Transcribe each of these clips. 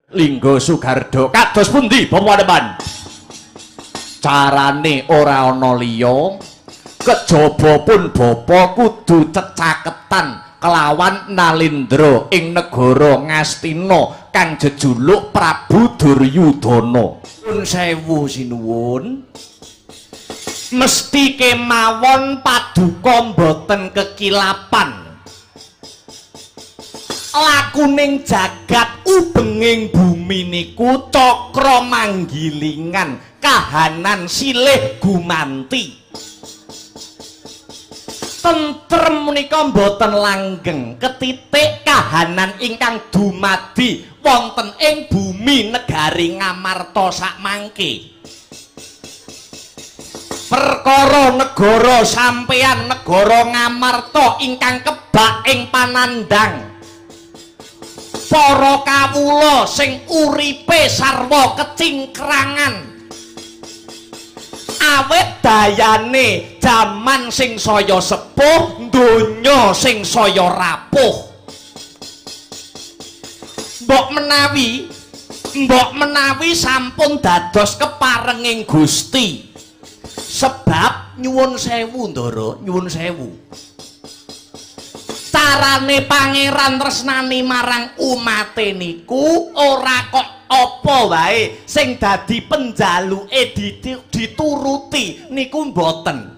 Linggo Sugardo. Kados pundi Bapak Panembahan? Carane ora ana liya kejaba pun bapa kudu cecaketan kelawan Nalindra ing negara Ngastina kang jejuluk Prabu Duryudana. Nuwun sewu sinuwun. Mesti kemawon paduka mboten kekilapan. Lakuning jagat ubenging bumi niku cakra manggilingan kahanan silih gumanti. Tentrem menika mboten langgeng ketitik kahanan ingkang dumadi wonten ing bumi negari Ngamarta sakmangke. Perkara negara sampeyan negara Ngamarta ingkang kebak ing panandhang para kawula sing uripe sarwa kecingkrangan awet dayane jaman sing saya sepuh donya sing saya rapuh. Mbok menawi sampun dados keparenging Gusti. Sebab nyuwun sewu Ndara, nyuwun sewu. Carane pangeran tresnani marang umate niku ora kok apa wae sing dadi penjaluke dituruti niku mboten.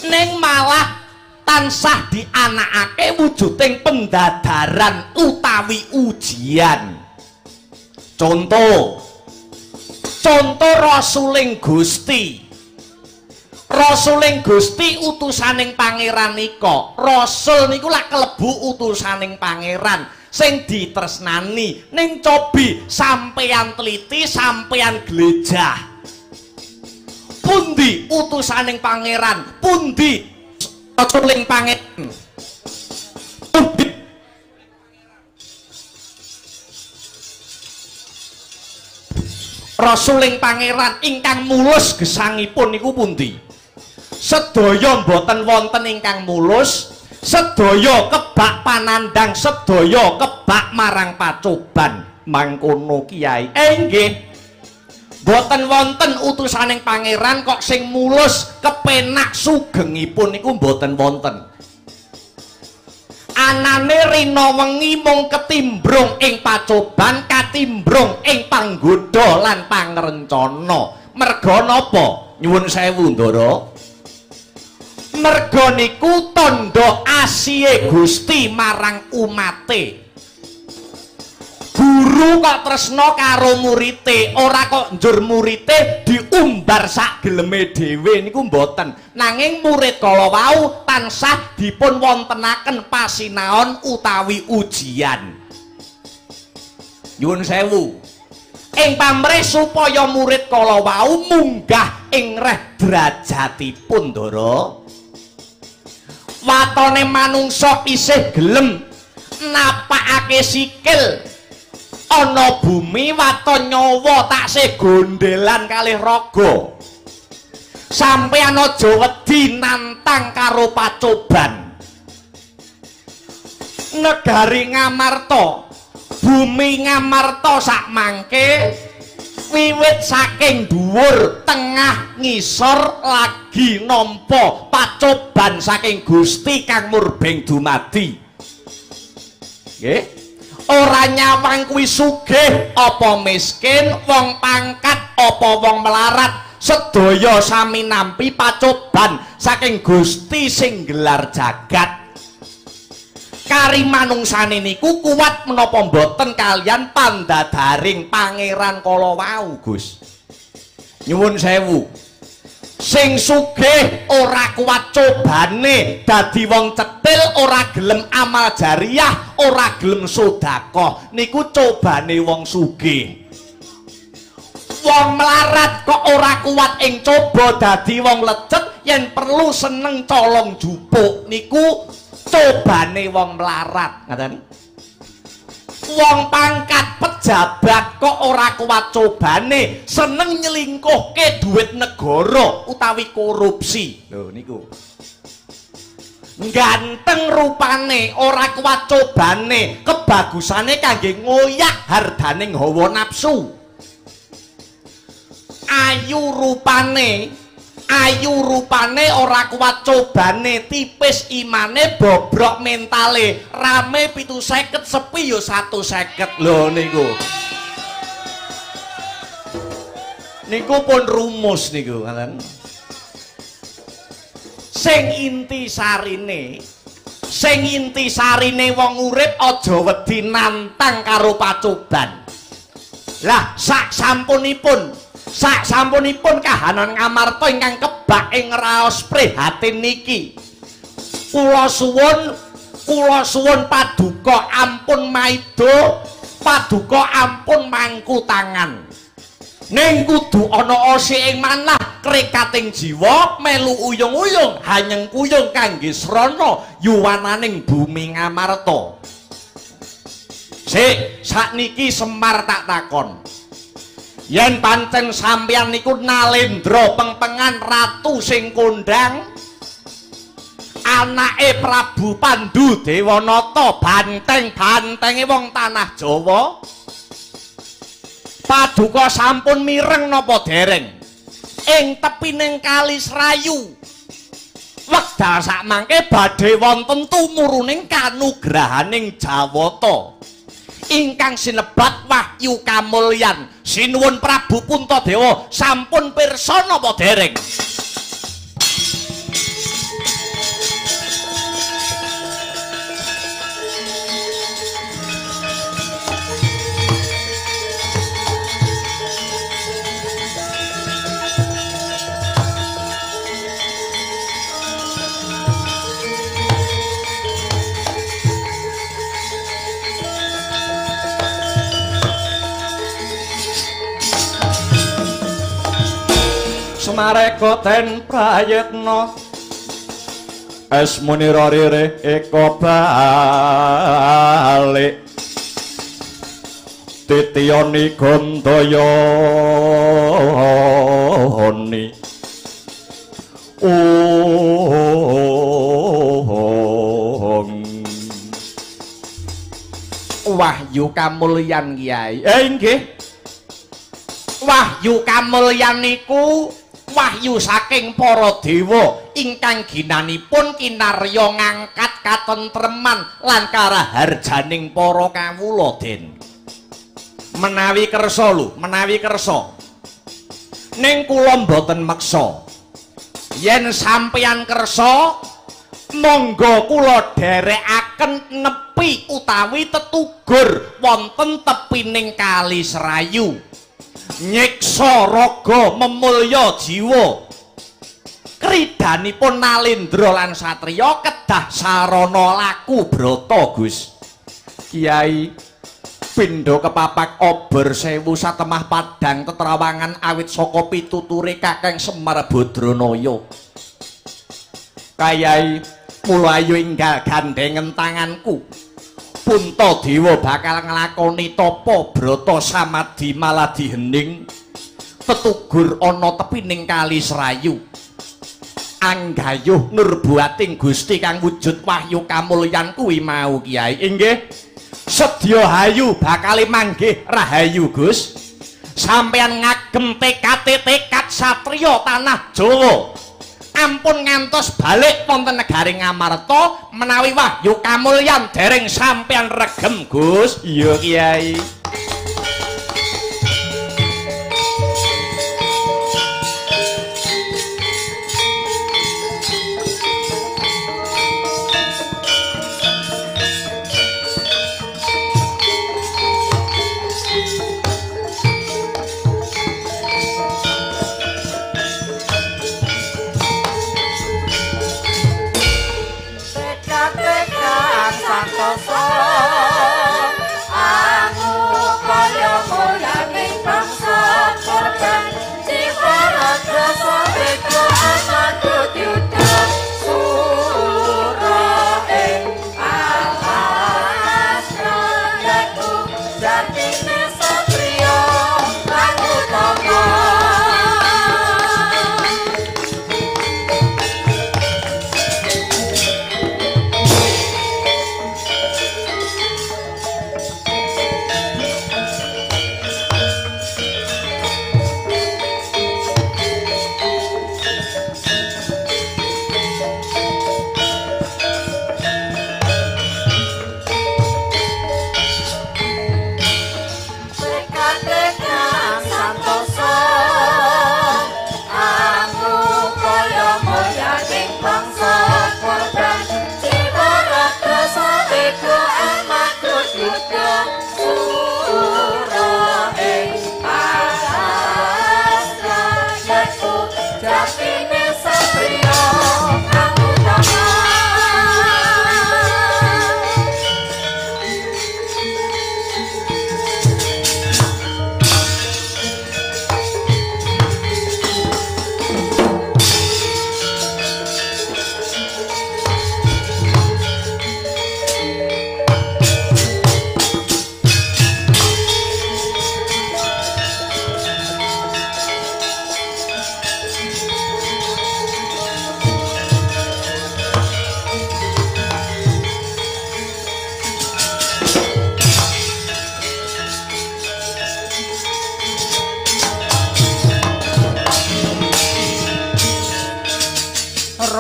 Ning malah tansah dianakake wujuding pendadaran utawi ujian. Contoh Rasuling Gusti. Rasuling Gusti utusaning pangeran nika. Rasul niku lak kelebu utusaning pangeran sing ditresnani. Ning cobi sampeyan teliti, sampeyan glejah. Pundi utusaning pangeran? Pundi rasuling pangeran? Pundi rasuling pangeran ingkang mulus gesangipun niku pundi? Sedaya mboten wonten ingkang mulus, sedaya kebak panandhang, sedaya kebak marang pacoban. Mangkono Kiai. Nggih. Mboten wonten utusaning pangeran kok sing mulus kepenak sugengipun niku mboten wonten. Anane rina wengi mung ketimbrung ing pacoban, katimbrung ing panggoda lan pangrencana. Merga napa? Nyuwun sewu Ndara. Merga niku tandha asihe Gusti marang umate. Guru kok tresna karo murite, ora kok njur murite diumbar sak geleme dhewe niku mboten. Nanging murid kala wau tansah dipun wontenaken pasinaon utawi ujian. Nyuwun sewu. Ing pamrih supaya murid kala wau munggah ing reh derajatipun Ndara. Watone manungsa isih gelem napakake sikil ana bumi, waton nyawa taksih gondelan kalih raga. Sampeyan aja wedi nantang karo pacoban. Negari Ngamarta, bumi Ngamarta sakmangke wiwit saking dhuwur tengah ngisor lagi nampa pacoban saking Gusti kang murbeng dumadi. Nggih. Ora nyawang kuwi sugih apa miskin, wong pangkat apa wong melarat, sedaya sami nampi pacoban saking Gusti sing gelar jagat. Kari manungsane niku kuat menapa mboten kalian pandadaring pangeran kala wau, Gus. Nyuwun sewu. Sing sugih ora kuat cobane dadi wong cetil, ora gelem amal jariah, ora gelem sedekah, niku cobane wong sugih. Wong melarat kok ora kuat ing coba dadi wong lecet, yen perlu seneng colong jupuk, niku cobane wong melarat. Ngaten. Wong pangkat pejabat kok ora kuat cobane seneng nyelingkuhke duit negara utawi korupsi. Lho niku. Ganteng rupane, ora kuat cobane, kebagusane kangge ngoyak hardaning hawa nafsu. Ayu rupane, ayu rupane ora kuat cobane, tipis imane, bobrok mentale, rame 750 sepi yo 150. Lho niku. Niku pun rumus niku, ngoten. Sing inti sarine, sing inti sarine wong urip aja wedi nantang karo pacoban. Lah sak sampunipun kahanan Ngamarta ingkang kebak ing raos prihatin niki. Kula suwun paduka ampun maida, paduka ampun mangku tangan. Ning kudu ana ose ing manah krekating jiwa melu uyung-uyung hanyeng kuyung kangge srana yuwananing bumi Ngamarta. Sik, sakniki Semar tak takon. Yen pancen sampeyan niku nalendra pengpengan ratu sing kondang, anake Prabu Pandu Dewanata, banteng-bantenge wong tanah Jawa, paduka sampun mireng napa dereng ing tepining Kali Serayu wekdal sakmangke badhe wonten tumuruning kanugrahaning Jawata ingkang sinebat wahyu kamulyan. Sinuwun Prabu Puntadewa sampun pirsa napa dereng? Semareka den prayitna esmunira ririh eka balik titiyani gandayani ong Wahyu kamulyan Kyai. Nggih. Wahyu kamulyan niku wahyu saking para dewa ingkang ginanipun kinarya ngangkat katentreman lan karaharjaning para kawula. Den menawi kersa lho, menawi kersa ning kula mboten meksa. Yen sampeyan kersa monggo kula dherekaken nepi utawi tetugur wonten tepining Kali Serayu, nyiksa raga memulya jiwa. Kridanipun nalendra lan satriya kedah sarana laku brata. Gus Kiai, pindha kepapak obor sewu satemah padhang tetrawangan awit saka pituture Kakang Semar Badranaya. Kayai, mula ayo enggal gandhengen tanganku. Puntadewa bakal nglakoni tapa brata samadhi maladi hening tetugur ana tepining Kali Serayu. Anggayuh nurbuating Gusti kang wujud wahyu kamulyan kuwi mau Kyai. Inggih. Sedya hayu bakale manggih rahayu Gus. Sampeyan ngagem tekate tekad satriya tanah Jawa. Ampun ngantos balik wonten negari Ngamarta menawi wahyu kamulyan dereng sampeyan regem Gus. Iya Kyai.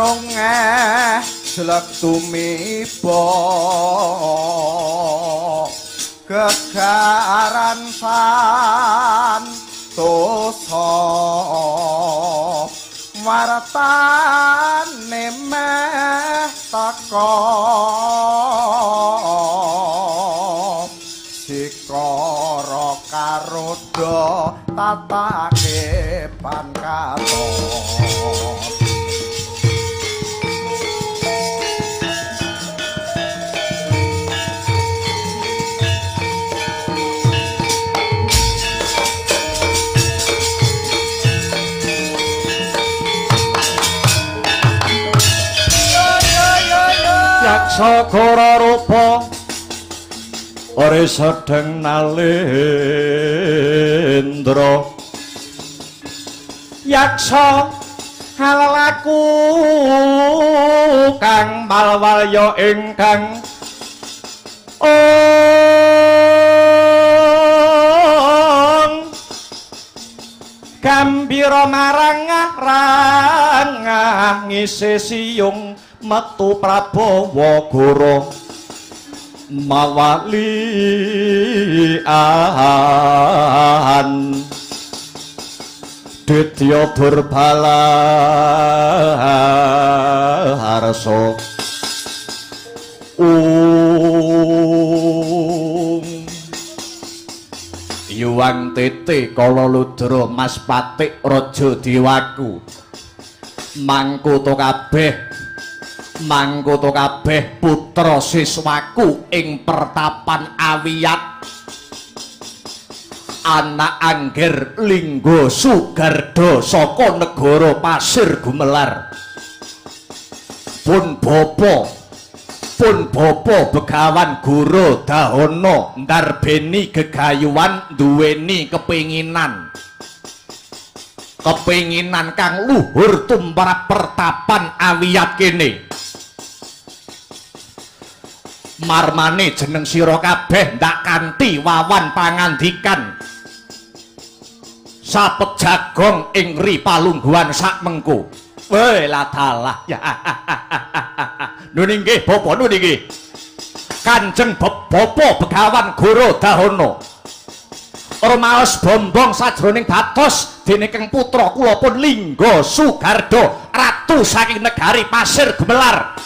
Rongeh jlek tumiba gegaran santosa wartane meh teka sikara karoda tatake pankaton. Yaksa kara rupa ore sedeng nalendra yaksa halalaku kang malwalya ingkang ong gambira marang rangah ngisi siyung metu Prabawa Goro mawalian Ditya Durbala harsa Yuwang Tete Kala Ludra Mas Patik Raja Dewaku mangkoto kabeh mangkoto kabeh putra siswaku ing pertapan Awiyat anak Angger Lingga Sugarda saka negara Pasir Gumelar. Pun bapa Begawan Guru Dahana ndarbeni gegayuhan duweni kepinginan kang luhur tumrap pertapan Awiyat kene. Marmane jeneng sira kabeh ndak kanthi wawan pangandikan sapet jagong ing ri palungguhan sak mengko. Weh ladalah ya. Nun inggih bapa, nun inggih. Kanjeng Bapa Begawan Guru Dahana rumaos bombong sajroning batos dene keng putra kula pun Lingga Sugarda ratu saking negari Pasir Gumelar.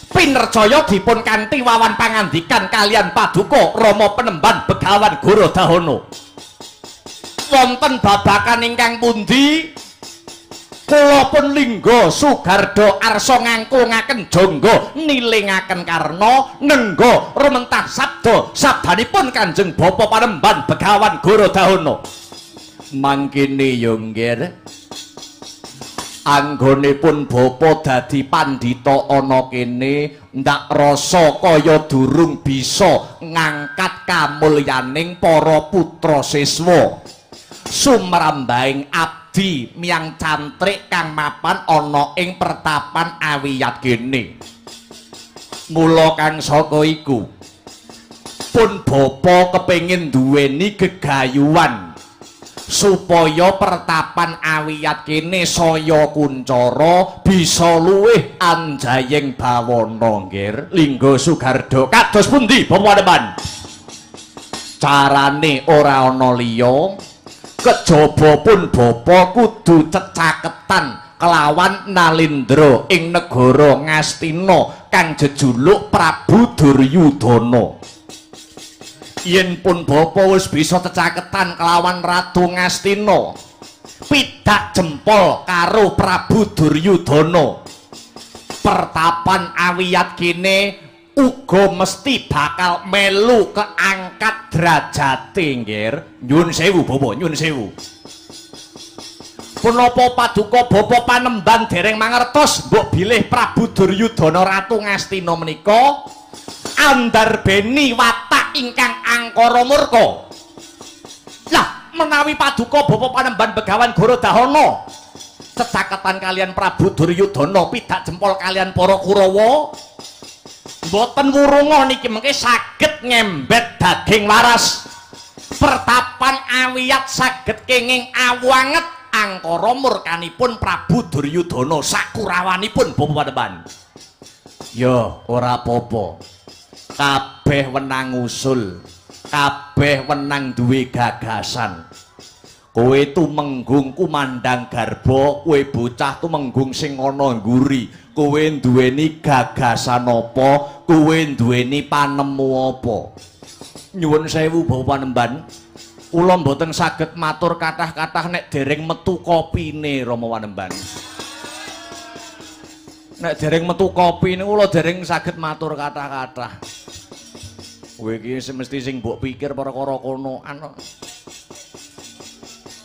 Pinercaya dipun kanthi wawan pangandikan kalian paduka Rama Penemban Begawan Guru Dahana. Wonten babakan ingkang pundi kula pun Lingga Sugarda arsa ngangkungaken jangga nilingaken karna nengga rumentah sabda sabdanipun Kanjeng Bapa Panemban Begawan Guru Dahana. Mangkene ya nggih, anggonipun bapa dadi pandhita ana kene ndak rasa kaya durung bisa ngangkat kamulyaning para putra siswa sumrambahing abdi miyang cantrik kang mapan ana ing pertapan Awiyat kene. Mula kang saka iku pun bapa kepengin duweni gegayuhan supaya pertapan Awiyat kene saya kuncara bisa luwih anjayeng bawana. Nggih Lingga Sugarda kados pundi Bapa Panemban? Carane ora ana liya kejaba pun bapa kudu cecaketan kelawan Nalindra ing negara Ngastina kang jejuluk Prabu Duryudana. Yen pun bapa wis bisa cecaketan kelawan Ratu Ngastina, pidak jempol karo Prabu Duryudana, pertapan Awiyat kene uga mesti bakal melu keangkat derajate. Nggih nyuwun sewu bapa, nyuwun sewu. Punapa paduka Bapa Panemban dereng mangertos mbok bilih Prabu Duryudana Ratu Ngastina menika andarbeni watak ingkang angkara murka. Lah menawi paduka Bapa Panemban Begawan Guru Dahana cecaketan kalian Prabu Duryudana pidak jempol kalian para Kurawa, mboten wurunga niki mengke saged ngembet daging waras. Pertapan Awiyat saged kenging awanget Angkara murkanipun Prabu Duryudana sakurawanipun Bapak Panembahan. Ya, ora apa-apa. Kabeh wenang usul, kabeh wenang duwe gagasan. Kowe tumenggung kumandhang garba, kowe bocah tumenggung sing ana ngguri, kowe duweni gagasan apa, kowe duweni panemu apa. Nyuwun sewu Bapak Panembahan, kula mboten saged matur kathah-kathah nek dereng metu kopine Rama Panembahan. Nek dereng metu kopi niku kula dereng saged matur kathah-kathah. Kowe iki mesti sing mbok pikir perkara konoan kok.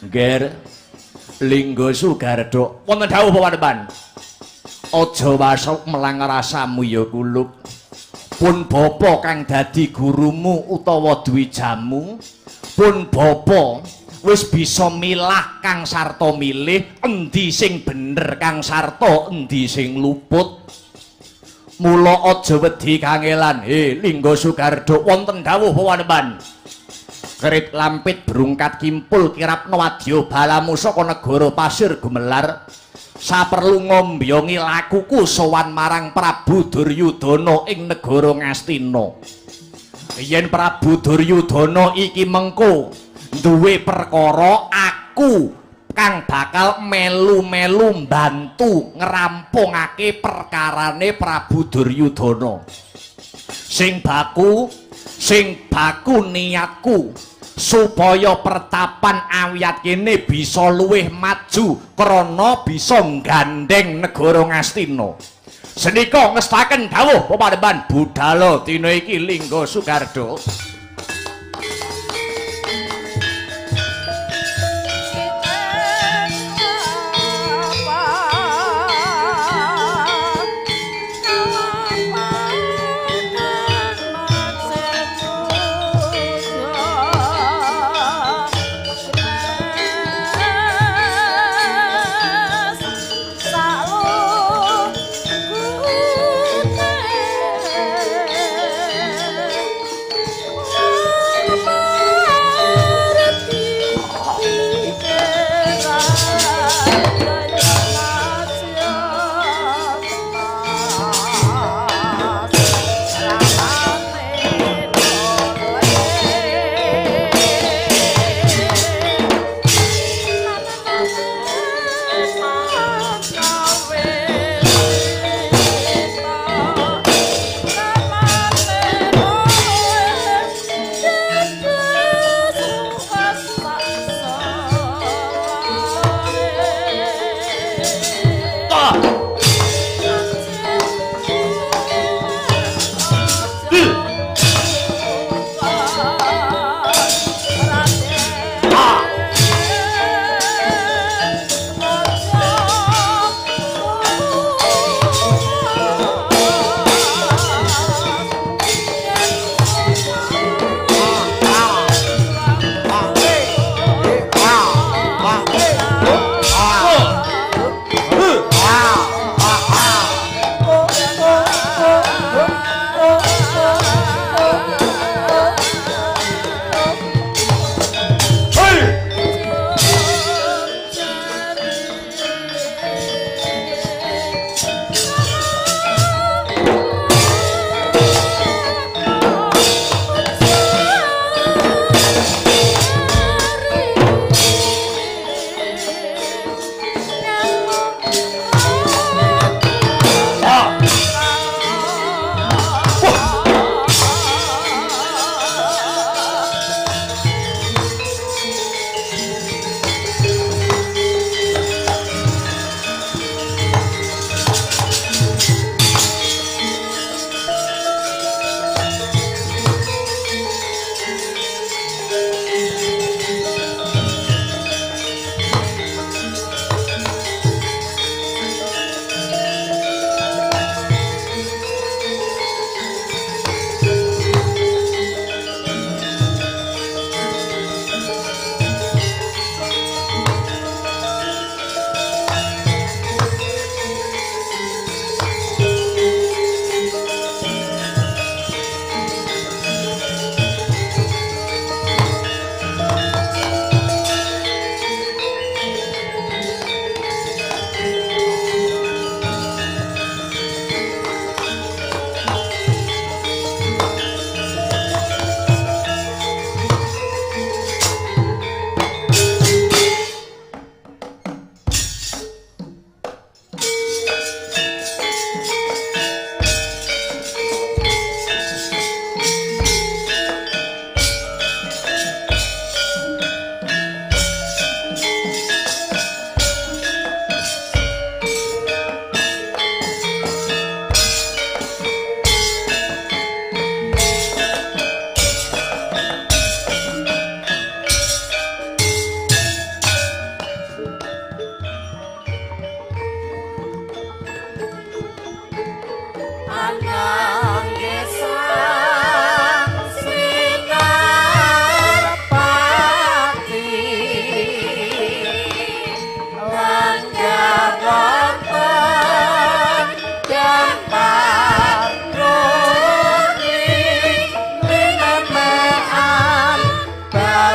Ngger Lingga Sugardo, wonten dawuh Bapak Panembahan. Aja wasok melang rasamu ya kulup. Pun bapa kang dadi gurumu utawa dwijamu, pun bapa wis bisa milah kang sarta milih endi sing bener kang sarta endi sing luput. Mula aja wedi kangelan. He Lingga Sugardo, wonten dawuh Bapak Panembahan. Kerit lampit brungkat kimpul kirapna wadya balamu saka negara pasir gumelar. Saperlu ngombyongi lakuku sowan marang Prabu Duryudana ing negara Ngastina. Yen Prabu Duryudana iki mengko duwe perkara, aku kang bakal melu-melu mbantu ngrampungake perkarane Prabu Duryudana. Sing baku niatku supaya pertapan awiyat kene bisa luwih maju krana bisa nggandeng negara Ngastina. Senika ngestaken dawuh Panembahan budala dina iki Lingga Sugardo.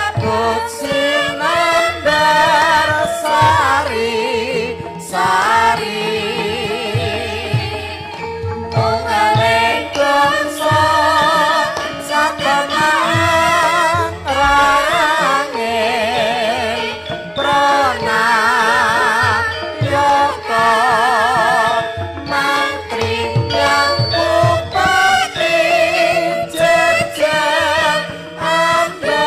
Babut sinambar sari sari tunggaling bangsa satemang rangin pranayaka mantri yang bupati jejel ambabar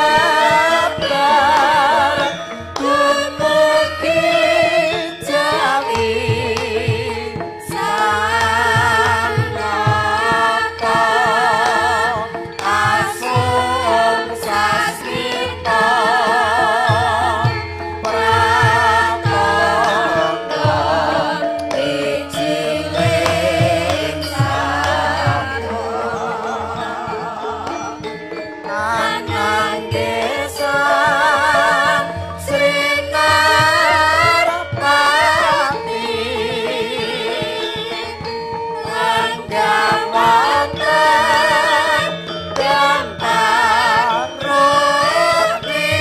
dumugi jawi sanata asung sasmita pratandha iciling sabda anang desa Srinarpati lenggah wonten dampar rukmi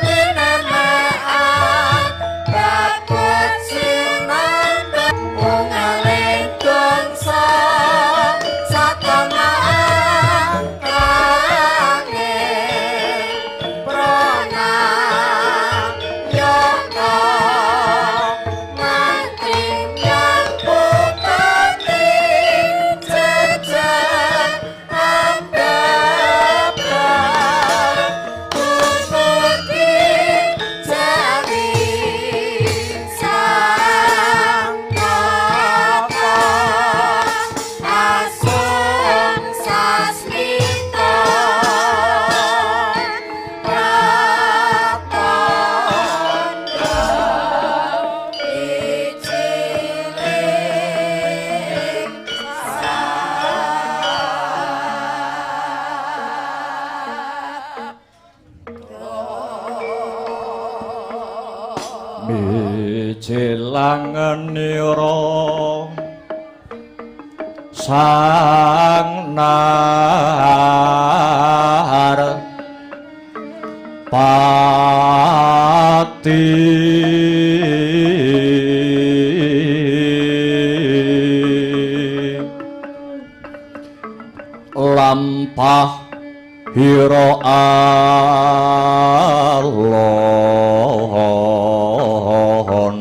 linemean babut sinambar ungaling bangsa satemang rangin pranayaka mantri yang bupati jejel ambabar dumugi jawi sanata asung sasmita pratandha iciling Mijilangenira sang nar pati lampah hira alon.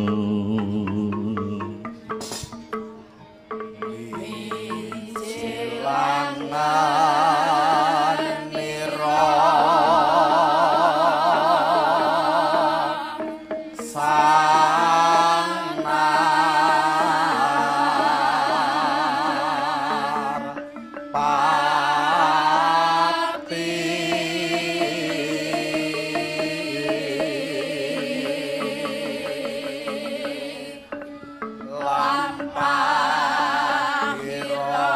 Wijilangan nira sang nar pati lampah ira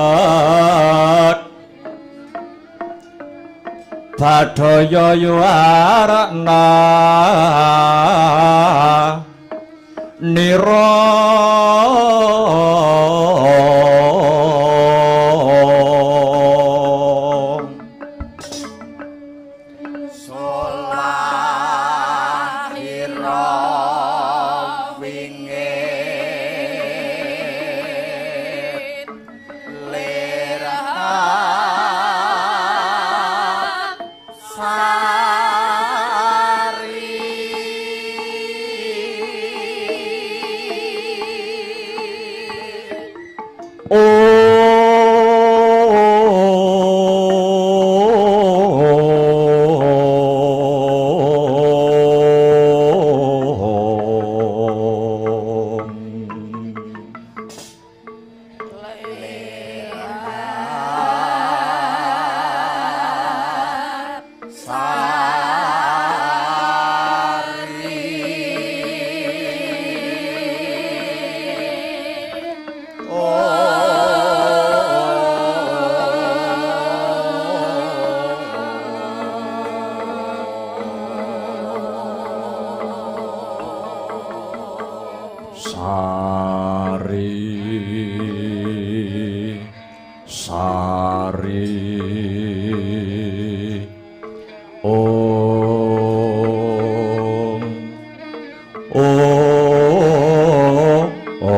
Kinarabat Badaya yuwarna nira solah ira wingit lir sari. Sari Sari Om Om Om Om.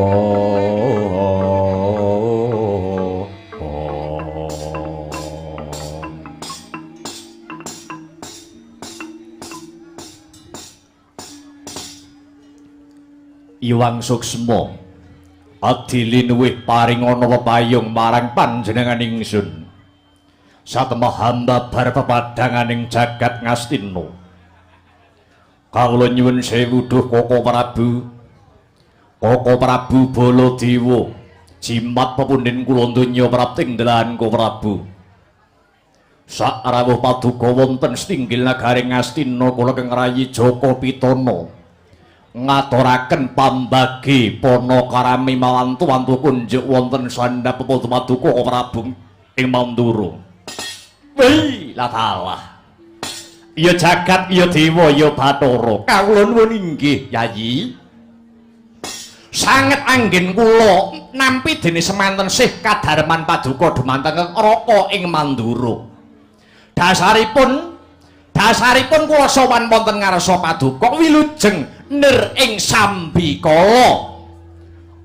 Iwang Suksma adili luwih paringana pepayung marang panjenengan ingsun. Satemah hamba bar pepadhanganing jagat Ngastina. Kawula nyuwun sewu duh Koko Prabu. Koko Prabu Baladewa, jimat pepundhen kula donya prapting delahan Koko Prabu. Sakrawuh paduka wonten setinggil nagaring Ngastina kula keng rayi Jaka Pitana ngaturaken pambagi panakarami mawantu-wantu kunjuk wonten sandhap pepadha paduka Koko Prabu ing Mandura. Wih, latalah. Ya jagat, ya dewa, ya bathara. Kawula nuwun inggih, Yayi. Sanget anggen kula nampi dene semanten sih kadarman paduka dumateng Raka ing Mandura. Dasaripun kula sowan wonten ngarsa paduka wilujeng nir ing sambikala.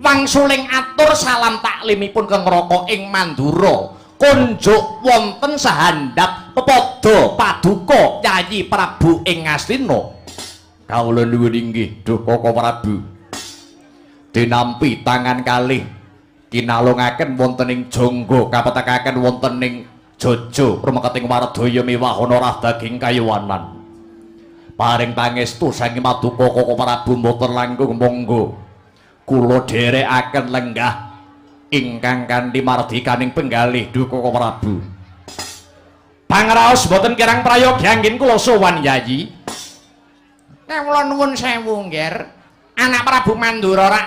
Wangsuling atur salam taklimipun keng Raka ing Mandura. Kunjuk wonten sahandhap pepadha paduka Yayi Prabu ing Ngastina. Kawula nuwun inggih duh Koko Prabu. Dinampi tangan kalih kinalungaken wonten ing jangga kapetekaken wonten ing jojo rumeketing wardaya miwahana rah daging kayuwanan. Paring pangestu saking paduka Koko Prabu mboten langkung monggo kula dherekaken lenggah ingkang kanthi mardikaning penggalih duh Koko Prabu. Pangraos mboten kirang prayogi anggen kula sowan Yayi. Kawula nuwun sewu nggih. Anak Prabu Mandura rak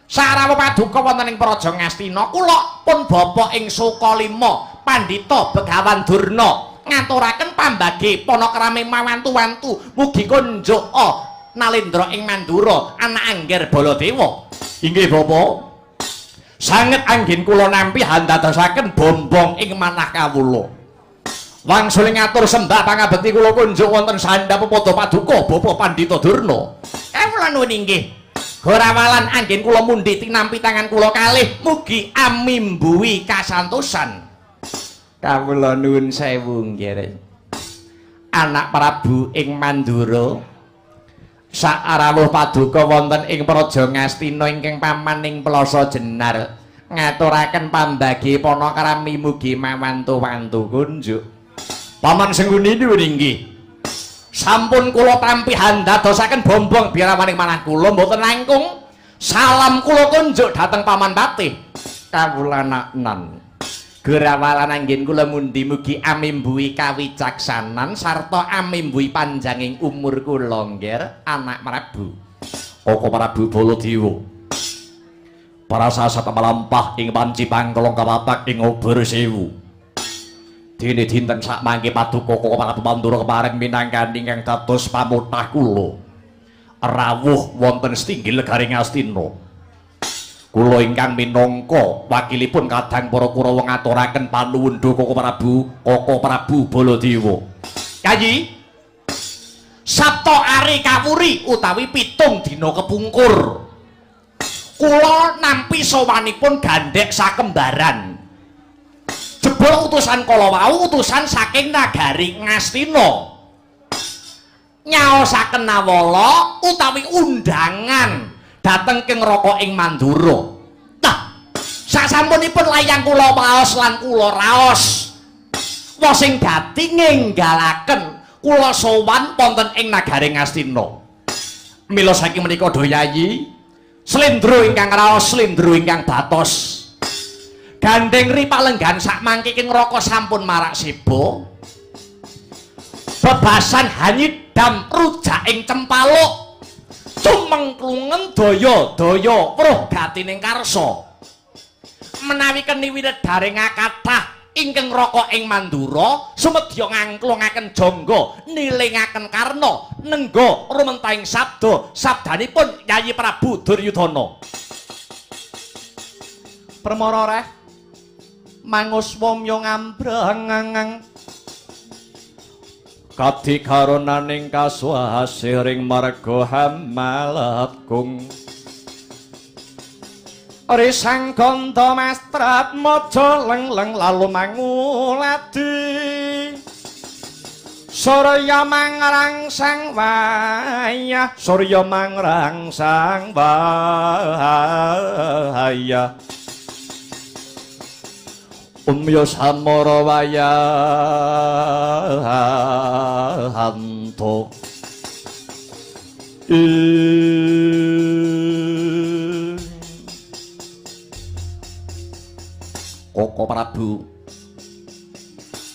sarawuh paduka wonten ing Praja Ngastina kula pun bapa ing Sukalima Pandhita Begawan Durna ngaturaken pambagi panakrami mawantu-wantu mugi kunjuk nalendra ing Mandura anak Angger Baladewa. Inggih Bapak. Sanget anggen kula nampi handadosaken bombong ing manah kawula. Wangsuling ngatur sembah pangabekti kula kunjuk wonten sandhap pepadha paduka Bapak Pandhita Durna. Kawula nuwun inggih. Gorawalan anggen kula mundhi tinampi tangan kula kalih mugi amimbuhi kasantosan. Kawula nuwun sewu nggih. Anak Prabu ing Mandura sakrawuh paduka wonten ing Praja Ngastina ingkang paman ing Plaza Jenar ngaturaken pambagi panakrami mugi mawantu-wantu kunjuk. Paman Sengkuni nuwun inggih. Sampun kula tampi handadosaken bombong birawaning manah kula mboten langkung salam kula kunjuk dhateng Paman Patih. Kawula naknan. Gerawalan anggen kula mundi mugi amimbuhi kawicaksanan sarta amimbuhi panjanging umur kula nggih anak Prabu. Koko Prabu Baladewa. Para sasat mlampah ing panci pangklong kawatak ing obor sewu. Dene dinten sakmangke paduka Koko Prabu Mandura kepareng minangkani ingkang dados pamutah kula. Rawuh wonten setinggil negaring Ngastina. Kula ingkang minangka wakilipun kadang para Kurawa ngaturaken panuwun duh Koko Prabu, Koko Prabu Baladewa. Kayi Sabta Ari Kawuri utawi 7 dina kepungkur. Kula nampi sowanipun gandhek sakembaran. Jebul utusan kala wau utusan saking nagari Ngastina. Nyaosaken nawala utawi undangan dhateng keng Raka ing Mandura. Nah, sasampunipun layang kula waos lan kula raos. Wos sing dadi ngenggalaken kula sowan wonten ing nagari Ngastina. Mila saking menika do Yayi, slendro ingkang raos, slendro ingkang batos. Gandeng ri palenggan sakmangke ing Raka sampun marak seba. Bebasan hanyidam rujak ing cempaluk. Cumengklungen daya-daya weruh gatining karsa. Menawi keni winedaring kathah Ingkang raka ing Mandura sumedya ngangklungaken jangga nilingaken karna nengga rumentahing sabda sabdanipun Yayi Prabu Duryudana. Permara reh manguswa mya ngambrang kadikaronaning kasuwasiring marga hamalatkung risang ganda mastrat maja leng-leng lalu manguladi surya mangrangsang wayah surya mangrangsang wayah umya samara wayahanto. Koko Prabu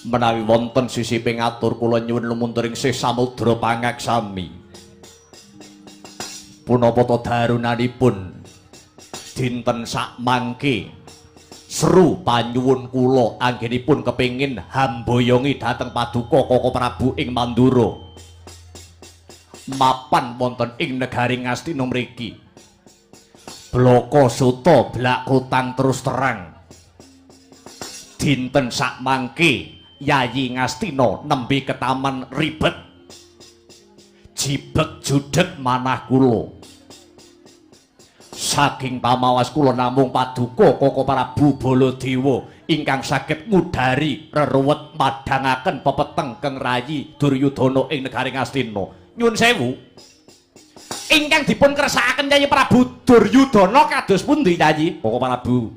menawi wonten sisi pingatur kula nyuwun lumunturing sih samudra pangaksami. Punapa ta darunanipun dinten sakmangke seru panyuwun kula anggenipun kepingin hamboyongi dhateng paduka Koko Prabu ing Mandura mapan wonten ing negari Ngastina mriki. Blaka suta blak kutang terus terang dinten sakmangke Yayi Ngastina nembe ketaman ribet jibeg judeg manah kula. Saking pamawas kula namung paduka Koko Prabu Baladewa ingkang saged ngudari reruwet madhangaken pepeteng keng rayi Duryudana ing negari Ngastina. Nyuwun sewu, ingkang dipun kersakaken Yayi Prabu Duryudana kados pundi Yayi Koko Prabu?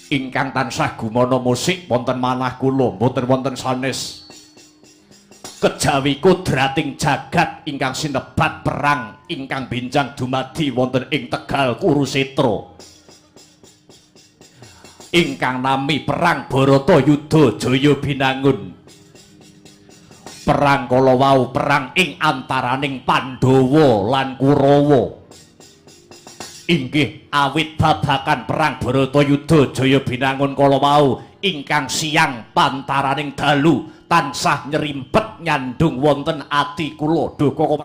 Ingkang tansah gumana musik wonten manah kula mboten wonten sanes kejawi kodrating jagat ingkang sinebat perang ingkang benjang dumadi wonten ing Tegal Kurusetra ingkang nami perang Baratayuda Jaya Binangun. Perang kala wau perang ing antaraning Pandhawa lan Kurawa. Inggih awit babakan perang Baratayuda Jaya Binangun kala wau ingkang siang pantaraning dalu tansah nyerimpet nyandung wonten ati kula. Duh Koko